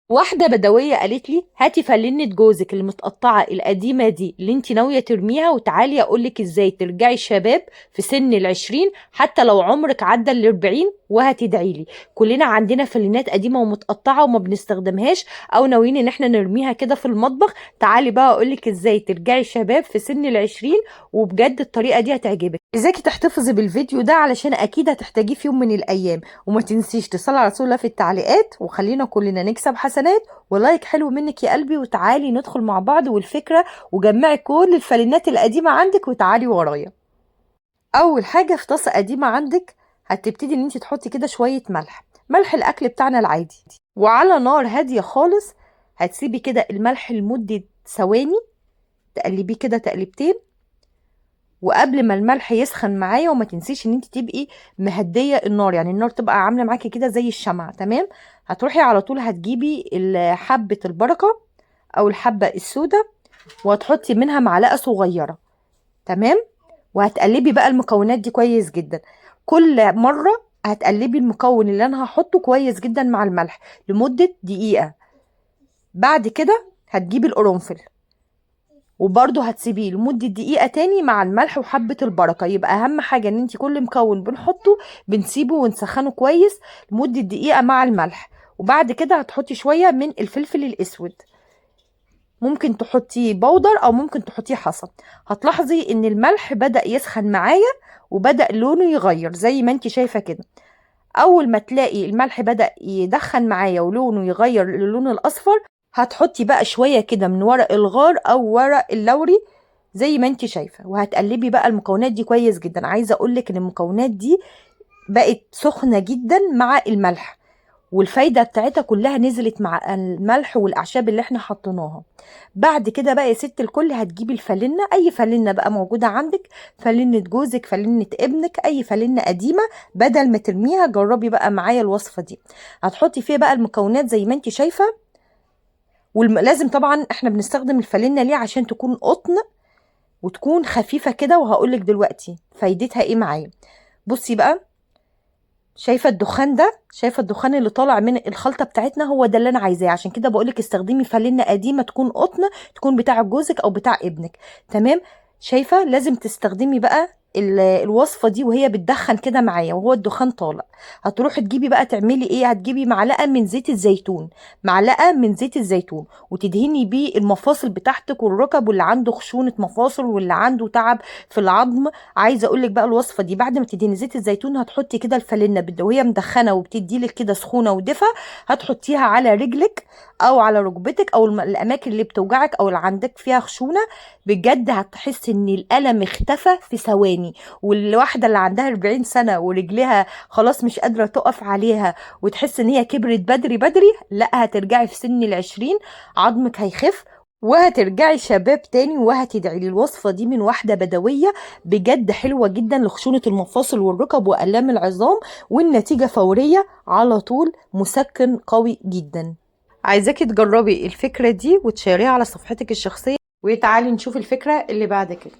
واحدة بدوية قالت لي هاتي فلنة جوزك المتقطعة القديمة دي اللي انت ناوية ترميها، وتعالي اقولك ازاي ترجعي شباب في سن 20 حتى لو عمرك عدى 40 وهتدعي لي. كلنا عندنا فلينات قديمة ومتقطعة وما بنستخدمهاش او ناويين ان احنا نرميها كده في المطبخ. تعالي بقى اقولك ازاي ترجعي شباب في سن 20، وبجد الطريقة دي هتعجبك. ازيك تحتفظي بالفيديو ده علشان اكيد هتحتاجيه في يوم من الايام، وما تنسيش تصلي على رسول الله في التعليقات، وخلينا كلنا نكسب حسنات ولايك حلو منك يا قلبي. وتعالي ندخل مع بعض والفكرة، وجمعي كل الفلينات القديمة عندك وتعالي ورايا. اول حاجة في طاسة قديمة عندك هتبتدي ان انت تحطي كده شوية ملح، ملح الاكل بتاعنا العادي، وعلى نار هادية خالص هتسيبي كده الملح لمدة ثواني، تقلبيه كده تقلبتين. وقبل ما الملح يسخن معايا، وما تنسيش ان انت تبقي مهديه النار، يعني النار تبقى عامله معاكي كده زي الشمعة، تمام؟ هتروحي على طول هتجيبي حبه البركة او الحبة السوداء وهتحطي منها معلقه صغيرة، تمام؟ وهتقلبي بقى المكونات دي كويس جدا. كل مرة هتقلبي المكون اللي انا هحطه كويس جدا مع الملح لمدة دقيقة. بعد كده هتجيبي القرنفل وبرده هتسيبيه لمدة دقيقة تاني مع الملح وحبة البركة. يبقى أهم حاجة إن انتي كل مكون بنحطه بنسيبه ونسخنه كويس لمدة دقيقة مع الملح. وبعد كده هتحطي شوية من الفلفل الأسود، ممكن تحطيه بودر أو ممكن تحطيه حصى. هتلاحظي إن الملح بدأ يسخن معايا وبدأ لونه يغير زي ما انتي شايفة كده. أول ما تلاقي الملح بدأ يدخن معايا ولونه يغير للون الأصفر، هتحطي بقى شوية كده من ورق الغار أو ورق اللوري زي ما انت شايفة، وهتقلبي بقى المكونات دي كويس جدا. عايزة اقولك ان المكونات دي بقت سخنة جدا مع الملح، والفايدة بتاعتها كلها نزلت مع الملح والأعشاب اللي احنا حطيناها. بعد كده بقى يا ست الكل هتجيبي الفلنة، أي فلنة بقى موجودة عندك، فلنة جوزك، فلنة ابنك، أي فلنة قديمة، بدل ما ترميها جربي بقى معايا الوصفة دي. هتحطي فيها بقى المكونات زي ما انت شايفة. ولازم طبعا احنا بنستخدم الفلنة ليه؟ عشان تكون قطن وتكون خفيفة كده، وهقولك دلوقتي فايدتها ايه معايا. بصي بقى، شايفة الدخان ده؟ شايفة الدخان اللي طالع من الخلطة بتاعتنا؟ هو ده اللي انا عايزاه. عشان كده بقولك استخدمي فلنة قديمة تكون قطن، تكون بتاع جوزك او بتاع ابنك، تمام؟ شايفة؟ لازم تستخدمي بقى الوصفة دي وهي بتدخن كده معايا وهو الدخان طالع. هتروحي تجيبي بقى تعملي ايه؟ هتجيبي معلقة من زيت الزيتون، معلقة من زيت الزيتون، وتدهني بيه المفاصل بتاعتك والركب، واللي عنده خشونة مفاصل واللي عنده تعب في العظم. عايزة اقولك بقى الوصفة دي بعد ما تدهني زيت الزيتون هتحطي كده الفلنة وهي مدخنة وبتدي لك كده سخونة ودفى، هتحطيها على رجلك او على ركبتك او الاماكن اللي بتوجعك او اللي عندك فيها خشونة. بجد هتحسي ان الالم اختفى في ثواني. والواحدة اللي عندها 40 سنة ورجلها خلاص مش قادرة تقف عليها وتحس ان هي كبرت بدري بدري، لا، هترجعي في سن 20، عظمك هيخف وهترجعي شباب تاني وهتدعي لي. الوصفة دي من واحدة بدوية بجد حلوة جدا لخشونة المفاصل والركب وآلام العظام، والنتيجة فورية على طول، مسكن قوي جدا. عايزاكي تجربي الفكرة دي وتشاريها على صفحتك الشخصية. وتعالي نشوف الفكرة اللي بعد كده.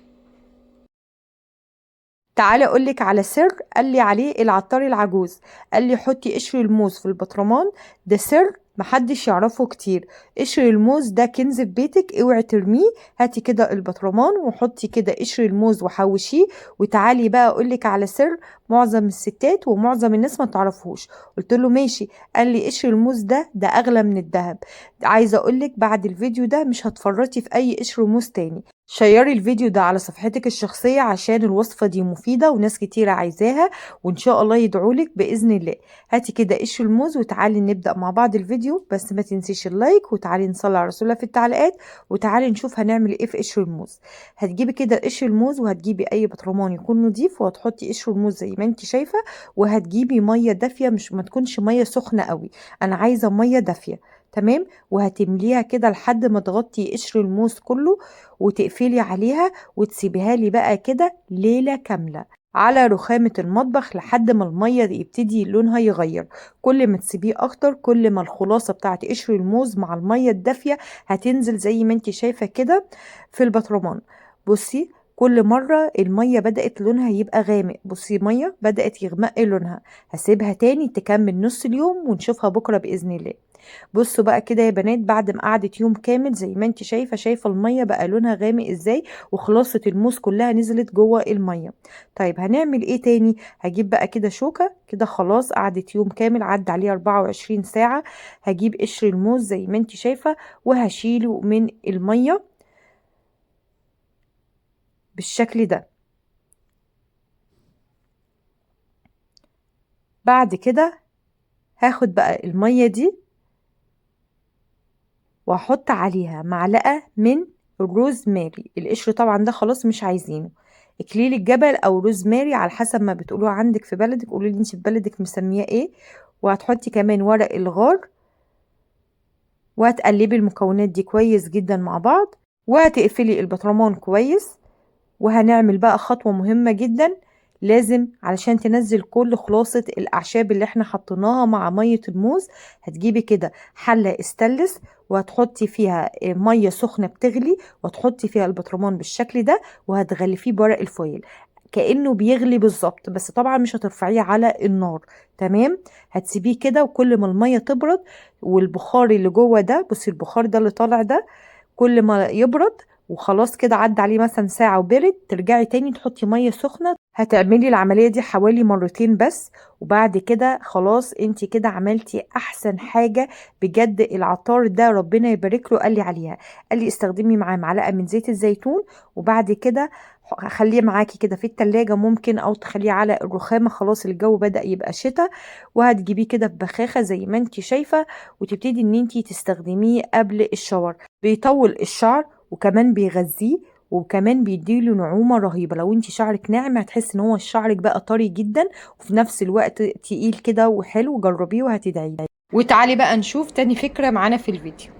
تعالي اقولك على سر قال لي عليه العطار العجوز، قال لي حطي قشر الموز في البطرمان، ده سر محدش يعرفه كتير. قشر الموز ده كنز في بيتك، اوعي ترميه. هاتي كده البطرمان وحطي كده قشر الموز وحوشيه. وتعالي بقى اقولك على سر معظم الستات ومعظم الناس ما تعرفوش. قلت له ماشي. قال لي قشر الموز ده اغلى من الذهب. عايزه اقولك بعد الفيديو ده مش هتفرطي في اي قشر موز تاني. شيري الفيديو ده على صفحتك الشخصية عشان الوصفة دي مفيدة وناس كتيرة عايزاها، وإن شاء الله يدعولك بإذن الله. هاتي كده قشر الموز وتعالي نبدأ مع بعض الفيديو، بس ما تنسيش اللايك، وتعالي نصلي على رسول الله في التعليقات، وتعالي نشوف هنعمل ايه في قشر الموز. هتجيبي كده قشر الموز وهتجيبي اي بطرمان يكون نظيف، وهتحطي قشر الموز زي ما انت شايفة، وهتجيبي مية دافية، مش ما تكونش مية سخنة قوي، انا عايزة مية دافية، تمام؟ وهتمليها كده لحد ما تغطي قشر الموز كله، وتقفلي عليها وتسيبيها لي بقى كده ليلة كاملة على رخامة المطبخ لحد ما المية يبتدي لونها يغير. كل ما تسيبيه اكتر كل ما الخلاصة بتاعت قشر الموز مع المية الدافية هتنزل زي ما انت شايفة كده في البطرمان. بصي كل مرة المية بدأت لونها يبقى غامق، بصي مية بدأت يغمق لونها. هسيبها تاني تكمل نص اليوم ونشوفها بكرة بإذن الله. بصوا بقى كده يا بنات، بعد ما قعدت يوم كامل زي ما انت شايفه، شايفه المية بقى لونها غامق ازاي، وخلاصة الموز كلها نزلت جوه المية. طيب هنعمل ايه تاني؟ هجيب بقى كده شوكه كده، خلاص قعدت يوم كامل، عدى عليه 24 ساعة. هجيب قشر الموز زي ما انت شايفه وهشيله من المية بالشكل ده. بعد كده هاخد بقى المية دي وهحط عليها معلقة من الروزماري. القشر طبعا ده خلاص مش عايزينه، اكليل الجبل او روزماري على حسب ما بتقولوه عندك في بلدك، قولوا لي انت في بلدك مسمياه ايه. وهتحطي كمان ورق الغار، وهتقلبي المكونات دي كويس جدا مع بعض، وهتقفلي البطرمان كويس. وهنعمل بقى خطوة مهمة جدا، لازم علشان تنزل كل خلاصة الأعشاب اللي احنا حطيناها مع مية الموز، هتجيبي كده حلة استانلس وهتحطي فيها مية سخنة بتغلي، وهتحطي فيها البطرمان بالشكل ده، وهتغلفيه بورق الفويل كأنه بيغلي بالظبط، بس طبعا مش هترفعيه على النار. تمام، هتسيبيه كده، وكل ما المية تبرد والبخار اللي جوه ده، بصي البخار ده اللي طالع ده، كل ما يبرد وخلاص كده عدى عليه مثلا ساعة وبرد، ترجعي تاني تحطي مية سخنة. هتعملي العملية دي حوالي مرتين بس، وبعد كده خلاص انتي كده عملتي احسن حاجة بجد. العطار ده ربنا يبارك له قال لي عليها، قال لي استخدمي معاه معلقة من زيت الزيتون، وبعد كده خليه معاكي كده في التلاجة ممكن، او تخليه على الرخامة، خلاص الجو بدأ يبقى شتاء، وهتجيبيه كده ببخاخة زي ما انتي شايفة، وتبتدي ان انتي تستخدميه قبل الشاور. بيطول الشعر وكمان بيغذيه، وكمان بيديله نعومة رهيبة. لو انت شعرك ناعم هتحس ان هو شعرك بقى طري جدا، وفي نفس الوقت تقيل كده وحلو. جربيه وهتدعي. وتعالي بقى نشوف تاني فكرة معانا في الفيديو.